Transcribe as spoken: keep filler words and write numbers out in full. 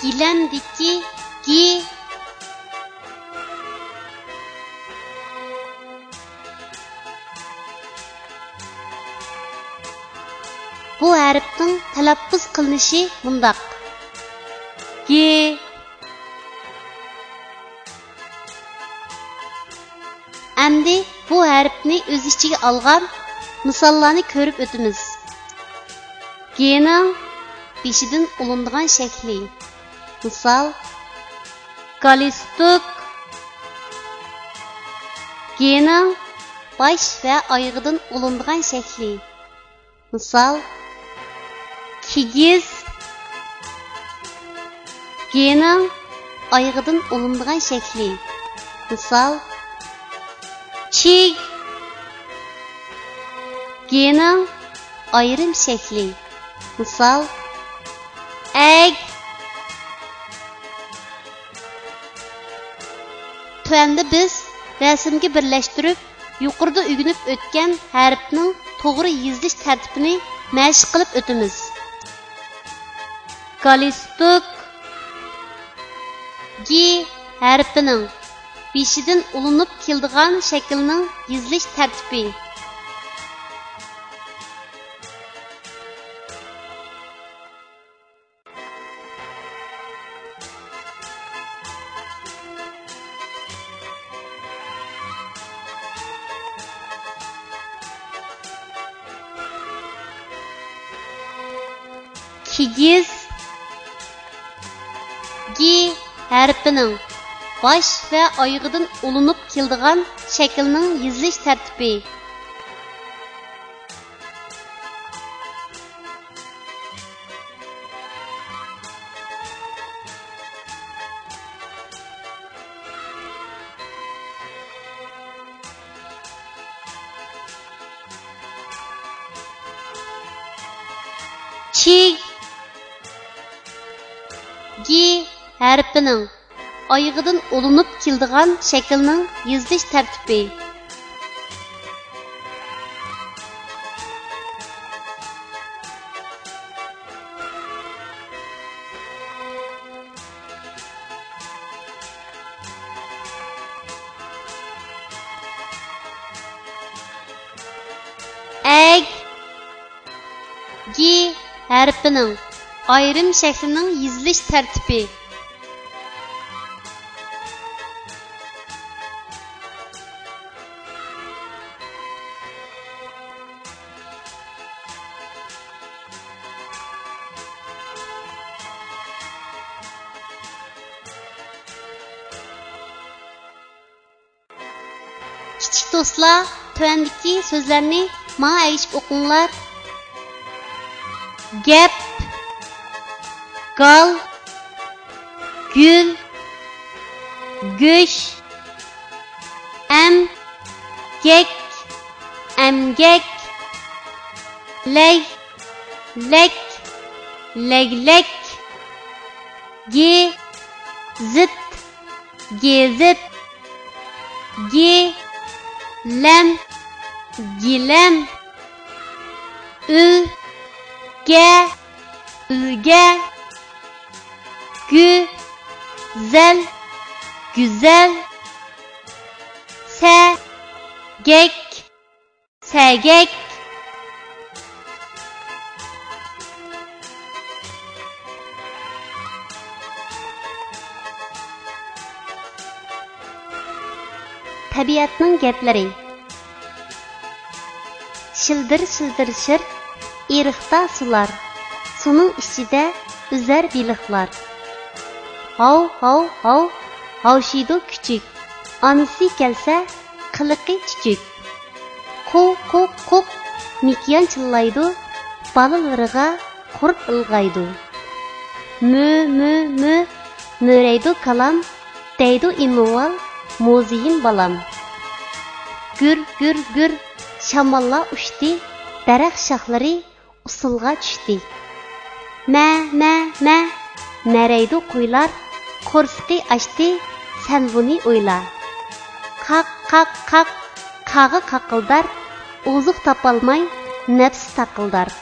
گىلەمدىكى گى. بۇ ھەرپنىڭ تەلەپپۇز قىلىنىشى مۇنداق: گې. ئەمدى بۇ ھەرپنى ئۆز ئىچىگە ئالغان مىساللارنى كۆرۈپ ئۆتىمىز. گېنىڭ بېشىدىن ئۇلىنىدىغان شەكلى. مىسال، گالىستۇك. گېنىڭ باش ۋە ئايىغىدىن ئۇلىنىدىغان شەكلى. مىسال، كىگىز. گېنىڭ ئايىغىدىن ئۇلىنىدىغان شەكلى. مىسال، چىگ. گېنىڭ ئايرىم شەكلى. مىسال، ئەگ. تۆۋەندە بىز رەسىمگە بىرلەشتۈرۈپ، يۇقىرىدا ئۆگىنىپ ئۆتكەن ھەرپنىڭ توغرا يېزىلىش تەرتىپىنى مەشىق قىلىپ ئۆتىمىز. گالىستۇك. گې ھەرپىنىڭ بېشىدىن ئۇلىنىپ كېلىدىغان شەكىلنىڭ يېزىلىش تەرتىپى. كىگىز. گې ھەرپىنىڭ باش ۋە ئايىغىدىن ئۇلىنىپ كېلىدىغان شەكىلنىڭ يېزىلىش تەرتىپى. چىگ. گې ھەرپىنىڭ ئايىغىدىن ئۇلىنىپ كېلىدىغان شەكىلنىڭ يېزىلىش تەرتىپى. ئەگ. گې ھەرپىنىڭ ئايرىم شەكلىنىڭ يېزىلىش تەرتىپى. كىچىك دوستلار، تۆۋەندىكى سۆزلەرنى ماڭا ئەگىشىپ ئوقۇڭلار. گەپ، گال، گۈل، گۆش، ئەم، گەك، ئەمگەك، لەگ، لەك، لەگلەك، گې، زىت، گېزىت، گى، لەم، گىلەم، ئۈل، گە، ئۈلگە، گۈ، زەل، گۈزەل، سە، گەك، سەگەك. تەبىئەتنىڭ گەپلىرى. شىلدىر شىلدىر شىر، ئېرىقتا سۇلار، سۇنىڭ ئىچىدە ئۈزەر بېلىقلار. ھاۋ، ھاۋ، ھاۋ، ھاۋشىيدۇ كۈچۈك، ئانىسى كەلسە قىلىقى چۈچۈك. قۇ، قۇ، قۇق، مېكىيان چىللايدۇ، بالىلىرىغا قۇرت ئىلغايدۇ. مۆ، مۆ، مۆ، مۆرەيدۇ كالام، دەيدۇ ئىمىۋال، موزىيىم بالام. گۈر، گۈر، گۈر، شاماللار ئۇچتى، دەرەخ شاخلىرى ئۇسسۇلغا چۈشتى. مە، مە، مە، مەرەيدۇ قويلار، قورسىقى ئاچتى، سەن بۇنى ئويلا. قاق، قاق، قاق، قاغا قاقىلدار، ئوزۇق تاپالماي، نەپسى تاقىلدار.